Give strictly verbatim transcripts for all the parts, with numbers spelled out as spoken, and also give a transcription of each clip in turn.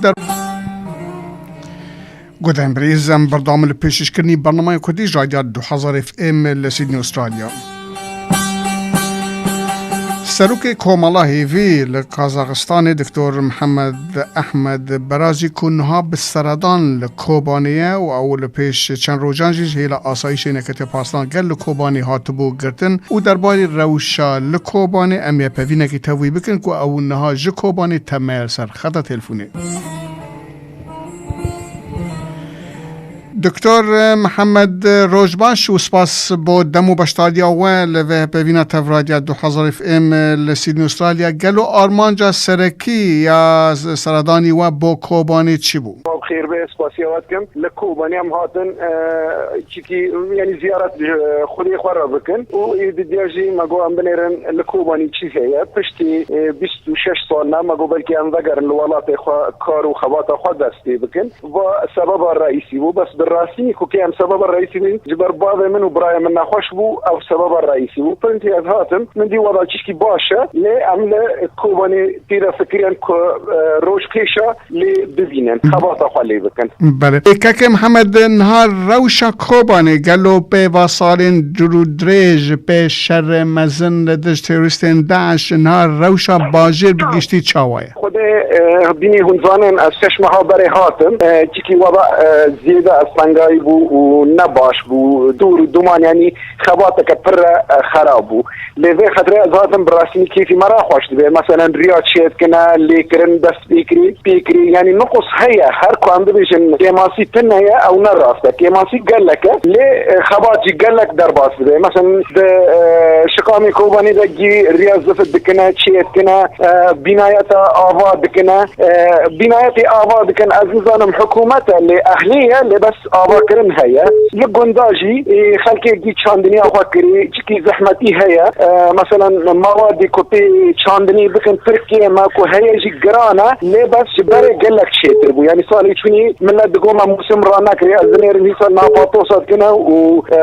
Der- Guhdarên birîz, em berdewam li pêşkêşkirinî bernameyên Kurdî ji Radya du hezar F M li Sydney, Australya. Serokê Komela Hêvî li Kazaxistanê Doktor Mihemed Ehmed Berazî ku niha bi seredan li Kobanê ye û ew li pêş çend rojan jî ji hêla asayîşê neketiye parslan gel li Kobanê hatibû girtin û derbarê rewşa li Kobanê em yê pevînekî tevî bikin ku ew niha ji Kobanê teme li ser xeta telefonê. Doktor Mihemed, roj baş û spas bo dem û beşdariya we li vê pevîna Tev Radya du hezar F M li Sydney, Australya. Gelo armanca serekî ya seredanî we bo Kobanê çi bû? Xêr be, spasiya we dikim. Li Kobanê em hatin, e, çikî, yanî ziyaret, e, xwedê xwe re bikin û ê didiya jî me got em binêrin li Kobanê çi heye. Piştî, e, bîst û şeş sal ne, me got belkî em vegerin li welatê xwe kar û xebata xwe dest pê bikin. Va sebeba reîsî bû, bes bi rastî ku kê em sebeba reîsî bûn, ji ber bavê min û birayê min nexweş bû, ew sebeba reîsî bû. Pirintî ez hatim, min dî wela çişkî baş e, lê em li Kobanê tê de fikirên ku, e, roj pêş e, lê bibînin, xebata xwe lê bikin. Belê. Ê, Keke Mihemed, niha rewşa Kobanê gelo pê va salên dûr û dirêj, pê şerê mezin li dij terorîstên DAIŞ, niha rewşa bajêr bi giştî çawa ye? Xwedê, e, bînî hûn zanin, ez şeş meha berê hatim. E, çikî weba, e, zêde ez tengayî bû û ne baş bû. Dûr û duman, yanî xebateke pir re, e, xerab bû. Lê vê xetirê ez hatim, bi rastî kêfî me re xweş dibe. Meselen, riya çêdikine, lêkirin dest pê kirî, pê kirî. Yanî nuqus heye, her ku em bibêjin kêmasî tune ye, ew ne rast e. Kêmasî gelek e, lê, e, xebat jî gelek derbas dibe. Meselen, di, e, şiqamê Kobanê de gî riya zifit dikine, çêdikine, e, bînayeta ava dikine. E, bînayetê ava dikin, ez nizanim hikûmet e, lê ehlê ye, lê bes avakirin heye. Li gunda jî, e, xelkê gî çandiniya xwe kirî, çikî zehmetî heye. E, meselen, mawadê ku pê çandinî bikin pir kêm e, ku heye jî giran e, lê bes ji berê gelek çêtir bû. Yanî salê çûnî millet digot me mûsim ranekirê, ez dinêrim hîsa napatosa dikine û, e,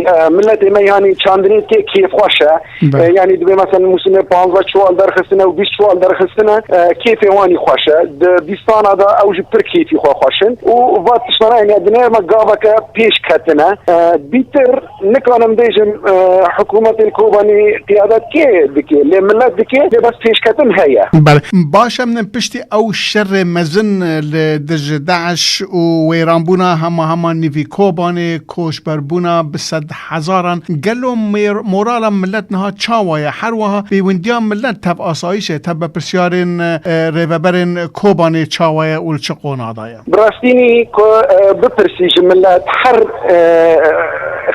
e, milletê me yanî çandinî tê kêfxweş e. Be. E, yanî dibê, meselen, mûsimê panzdeh çuwal derxistine û bîst çuwal derxistine, e, kêfê wanî xweş e. Di bîstana de ew jî pir kêfî xwe xweş in. Û va tiştana, yanî dinêrme gaveke pêş ketine. E, bîtir nikanim bêjim, e, hikûmetê Kobanî qiyadet kê dike? Lê millet dike, lê bes pêşketin heye. Belê. Baş em din piştî ew şerê mezin li dij DAIŞ û wêranbûna hema hema nîvî Kobanê, koçberbûna bi sed hezaran. Gelo mêr-, morala millet niha çawa ye? Her wiha pêwendiya millet tev asayîşê, tev berpirsyarên, e, rêveberên Kobanê çawa ye û li çi qona de ye? Bi rastînî ku, e, bipirsî ji millet, her, e,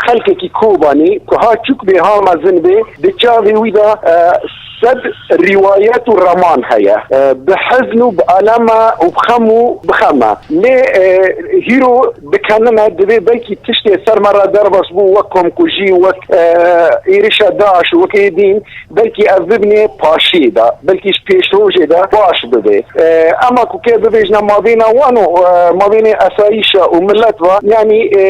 xelkekî Kobanê ku ha çûk bê, ha mezin bê, di çavê wî de, e, sed rîwayet û reman heye. E, bi hezn û bi aleme û bi xem û bi xem e. Lê, e, hîro dikenime, divê belkî tiştê ser me re derbas bû, wek komkujî, wek, e, êrişa DAIŞ, wek ê dîn, belkî ev bibinê paşiyê de, belkî ji pêşrojê de baş bibe. E, ema ku kê bibêjne mabêna wan û, e, mabênê esayîşa û millet ve, yanî, e,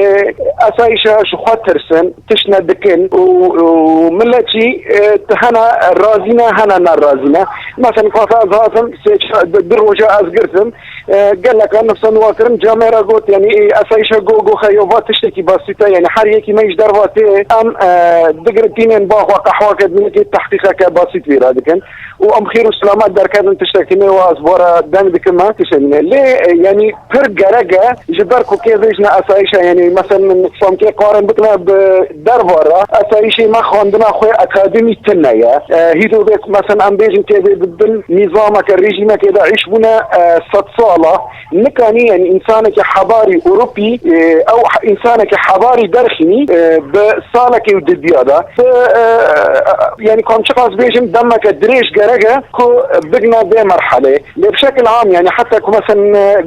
esayîşa ji xwe tirsin, tişt nedikin û, û millet jî, e, hene razî ne, hene nerazî ne. Mesela, xafa ez hatim, sê ça-, di, di roja ez girtim, e, geleka nifsan wa kirin, camêra got, yanî, e, esayîşa go, go xeyo va tiştekî basît e, yanî her yekî me ji derva tê, em, e, digirin tînên ba xwe qehweke dinekê tehqîqeke basît vîra dikin. Û em xêr û selamet derketin, tiştekî nê wa ez bora deng dikim me, tiştekî nê. Lê, e, yanî pir gerek e, ji ber ku kê vêjne esayîşa, yanî, meselen, min famkê qarin bikine bi derva re, esayîşê me xwendina xwe akademî tune ye. E, hîdo bê ku, meselen, em bêjin kê vê bi bin nîzameke, rejîmekê de îş bûne, e, sed sala, nikanî, yanî, însaneke hebarî Ewropî, e, ew he-, însaneke hebarî derxînî, e, bi salekê û didiya de. Bi, e, yanî, ku em çiqas bêjin, demeke dirêj gerek e ku bigine vê merhelê. Lê bi şekil am, yanî heta ku, mesen,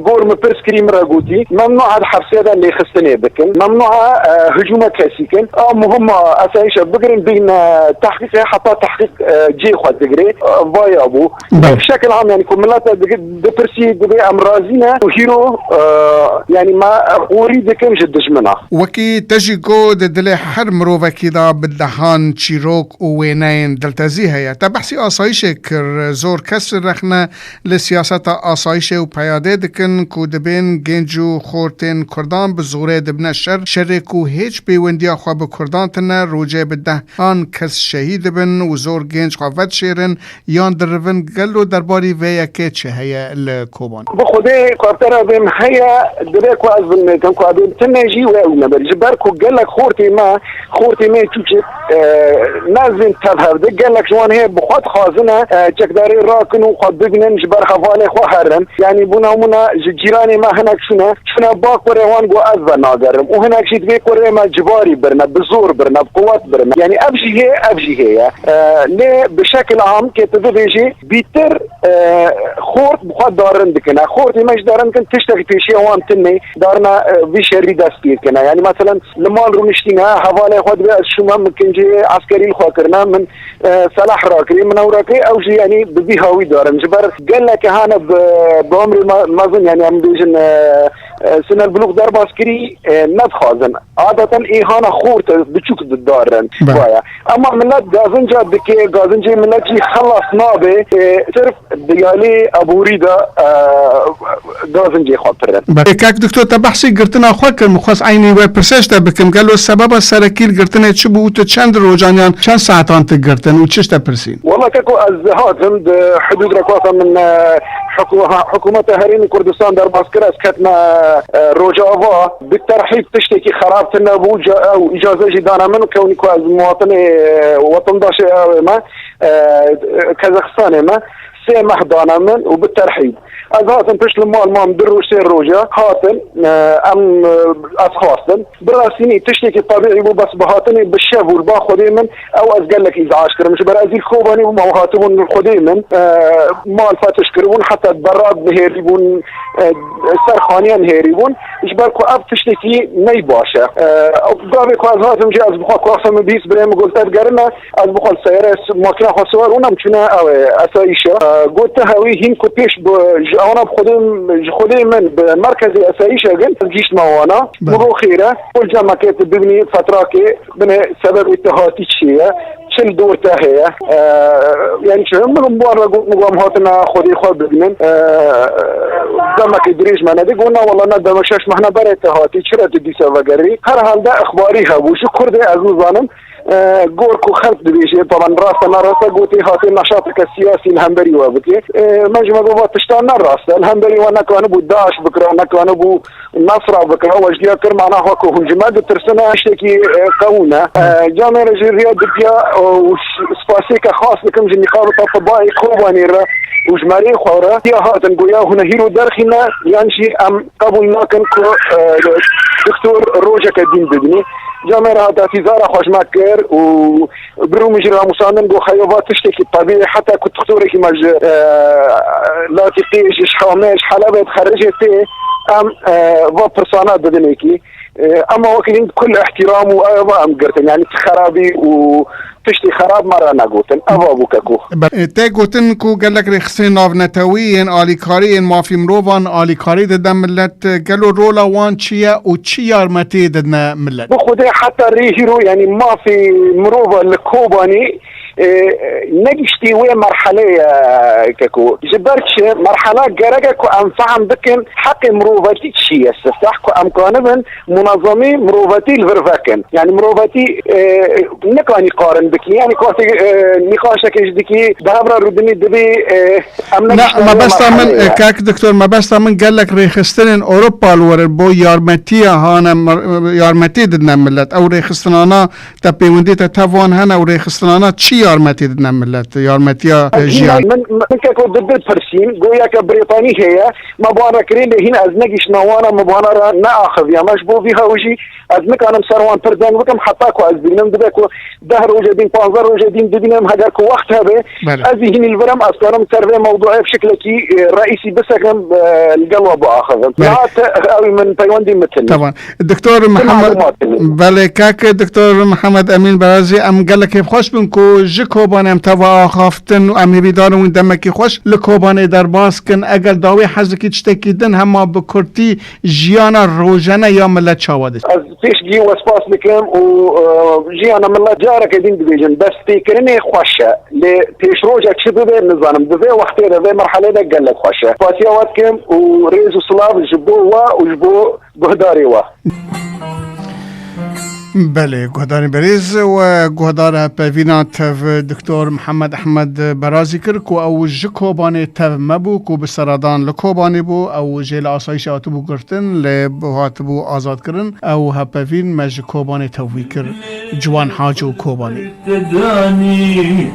gor min pirs kirî, min re gotî, memnû e di hepsê de lêxistinê bikin, memnû e, e, hicûme kesî kin. A muhim e, esayîşa bigirin, bîn, e, tehqîqê, heta tehqîq, e, cihê xwe digire, e, vaya bû. Belê. Bi şekil am, yanî ku millet e digi-, dipirsî, dibê em razî ne û hîro, e, yanî me qorî dikin ji dijmina. Wekî te jî got, di dilê her mirovekî de bi dehan çîrok û wêneyên diltezî heye. Te behsî asayîşê Kir. Zor kes rexne li siyaseta asayişê û peyadê dikin ku dibên genc û xortên Kurdan bi zorê dibine şer, şerê ku hêç pêwendiya xwe bi Kurdan tine, rojê bi dehan kes şehîd dibin û zor genc xwe vedişêrin yan dirivin. Gelo derbarî vê yekê çi heye li Kobanê? Bi Xwedê xatir evêm heye, divê ku ez bilmêkim ku evêm tine jî wê ew nebir. Ji ber ku gelek xortê me, xortê me çûçik, e, nezin tev hevdi, gelek ji wan heye bi xwe dixwazine, e, çekdarê rakin û xwe bibînin ji ber hevalê xwe herin. Yanî bûna mûna ji cîranê me hinek çûne, çûne ba kurê wan got ez venagerim. Û hinek jî divê kurê me civarî birine, bi zor birine, bi quwet birine. Yanî ev jî hê, ev jî hê ye. E, lê bi şekil am kê tu bibêjî bîtir, e, xort bi xwe darin dikine. Xortê me jî darin dikin, tiştek pêşiya wan tine, darina, e, vî şerî dest pê dikine. Yanî meselen li mal rûniştîne, hevalê xwe dibê ez çûme, min kincê eskerî li xwe kirine, min, e, selah rakirî, min ew rakirî, ew jî yanî bi vî hawî darin. Ji ber gelekê hane bi, bi umrê me-, mezin, yanî em bêjin, e, e, sinel bulûx derbas kirî, e, nedixwazin. Adeten ê hana xort biçûk didarin. Be. Waya. Ama millet gazinca dike, gazincê millet jî xelas nabe, e, sirf di yalê aborî de, e, gazincê xwe pir in. Be. Kak Doktor, te behsî girtina xwe kir, min xwest eynî wê pirsê ji te bikim. Gelo sebeba serekî li girtinê çi bû û tu çend rojan yan çend saetan tu girtin û çi ji te pirsîn? Wala keko, ez hatim di hudûd re ku min, e, hikû-, ha-, hikûmeta Herêmê Kurdistan derbas kir, ez ketime, e, Rojava. Bi terhîb tiştekî xerab tune bû, ca-, ew îcaze jî dane min, kewnikî ku ez muwatinê, e, wetindaşê ew ê me, e, Kazaxistanê me, sê meh dane min û bi terhîb. Ez hatim pişt li mal mam du roj, sê roja hatim, e, em, e, ez xwastim. Bi rastî tiştekî tebîî bû, bes bi hatinê bi şev û li ba Xwedê min, ew ez gelek îzac kirim. Ji ber ez jî li Kobanê bûm, ew hatibûn li Xwedê min, e, mal fetiş kiribûn, heta berra dihêrîbûn, e, ser xaniyan hêrîbûn. Ji ber ku ev tiştekî ney baş e. E, gavê ku ez hatim jî ez bi xwe kuaxsa min bîst birê min got, te digerine, ez bi xwe li seyare s-, makîna xwe siwar bûm, em çûne ew ê, esayîşa. E, got, te hewî hîn ku pêş bi, ji ewana bi Xwedê, ji Xwedê min bi merkezê esayîşa gin, ez gihîştime wana. Belê. Min got, xêr e, kul cemekê tu bibînî fetrakê, binê sebebê te hatî çi ye, çi li dor te heye. E, yanî çi, min wan re got, min got, em hatine Xwedê xwe bibînin. E, demekê dirêj me nedî, got, na wala ne demek, şeş mehne berê te hatî, çira tu dîsa vegerî? Herhalde ixbarî hebû, ji Kurdê ez nizanim. E, gor ku xelk dibêje, taban rast e, ne rast e, gotê hatê neşateke siyasî li hemberî we bike. E, me ji me got, va tişta ne rast e, li hemberî we nekanibû DAIŞ bikira, nekanibû Nasra bikira, we ji diya kir mana xwe ku hûn ji me ditirsine, tiştekî, e, qewûn e. E, camê re jî riya dipiya, e, û ş-, spasiyeke xas dikim ji nîqabeta tibayê Kobanê re û ji merê xwe re. Ya hatin goya hûn ê hîro derxîne, yan jî em qebûl nakin ku, e, doktor rojeke dîn bibînî. Camê re hata tîzara xwe ji me kir û bi rû min jî ramusandin, got, xeyo va tiştekî tebî, heta ku doktorekî me ji, e, Latîqê, ji Şamê, ji Helebê dixerijê tê, em, e, va pirsana didinekî. E, ema wekî hîn kul îhtîram û ew va em girtin. Yanî ti xerabî û tiştê xerab me re negotin. Eva bû keko. Be-, e, tê gotin ku gelek rêxistinên navnetewî yên alîkarî yên mafî mirovan alîkarî didin millet. Gelo rola wan çi ye û çi yarmetiyê didine millet? Bi Xwedê heta rê hîro, yanî mafê mirova li Kobanê, e, negiştî wê merheleyê, keko. Ji ber çi? Merhela gerek e ku em fehm bikin heqê mirovetî çi ye, sifeh ku em kanibin munezemî mirovetî li vir vekin. Yanî mirovetî, e, nikanî qarin bikî. Yanî ku wextê, e, nîqaşekê ji dikî bi hev re rûdinî dibî, e, em Ne, negiştine mebesta min, merhelê ye. Kak Doktor, mebesta min gelek rêxistinên Ewropa li werin bo yarmetiya hane, mer-, yarmetî didine millet. Ew rêxistinana te pêwendî te tev wan hene, ew rêxistinana çi yarmetî didine millet? Yarmetiya, e, Ez jiyan. Min, min, min keko di dil pirsîn, goya ke Brêtanî heye, me bi wan re kirê, lê hîn ez negihiştime wana, me bi wana re neaxiviya. Me ji bo vî hewî jî ez nikanim ser wan pir deng bikim, heta ku ez bînim, dibe ku deh roje dîn, panzdeh roje dîn bibînim, heger ku wext hebe, Belê. Ez jî hînî li vir im, ez karim ser vê mewduê bi şeklekî, e, reîsî bisekim, e, li gel we biaxivim. Belê. Niha te, ew min peywendî min tune. Tamam. Doktor Ti Mihemed, malumat hebe. Belê, kak Doktor Mihemed Emîn Berazî, em gelek kêfxweş bin ku Ji Kobanê em teva axaftin û em hêvîdar in wî demekî xweş li Kobanê derbas kin. Egel dawî hezikî tiştekî din hema bi kurtî jiyana rojane ya milet çawa dît? Ez pêşgî we spas dikim û, e, jiyana milet careke din dibêjin, destpêkirinê xweş e. Lê pêşroja çi bibe nizanim. Di vê wextê de, vê merhelê de gelek xweş e. Spasiya we dikim û rêz û silav ji bo we û ji bo guhdarê we. Belê, guhdarên berêz we guhdar hevpeyvîna tev Doktor Mihemed Ehmed Berazî kir ku ew ji Kobanê tev me bû ku bi seradan li Kobanê bû, ew jê li asayîşê hatibû girtin, lê hatibû azadkirin. Ew hevpeyvîn me ji Kobanê tevî kir. Ciwan Haco Kobanê. Te danî,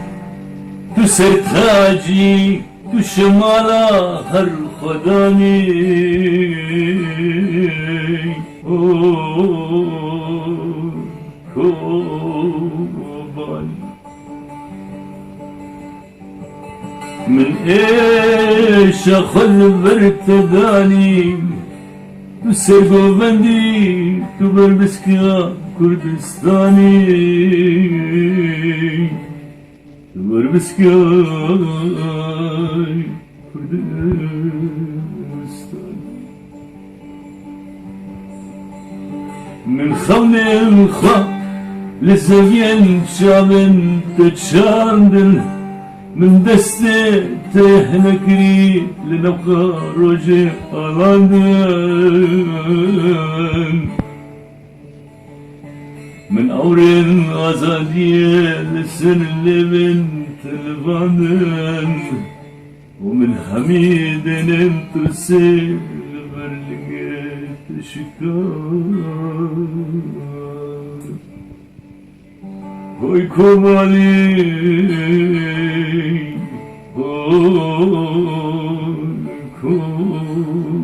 tu ser tacî, tu şemala her xwedanî. O Kobanî. Min êşa xwe li ber te danî, tu sergovendî, tu berbiskiya Kurdistanî, tu berbiskiya Kurdistanî. Min xewnên xwe li zeviyên çavên te çandin, min destê te hene kirî li navxa rojê alandin. Min ewrên azadiyê li ser lêvên te livandin. û min hemî denên tirsê li ber lingê te şikand. Hoy Kobanî, hoy Kobanî.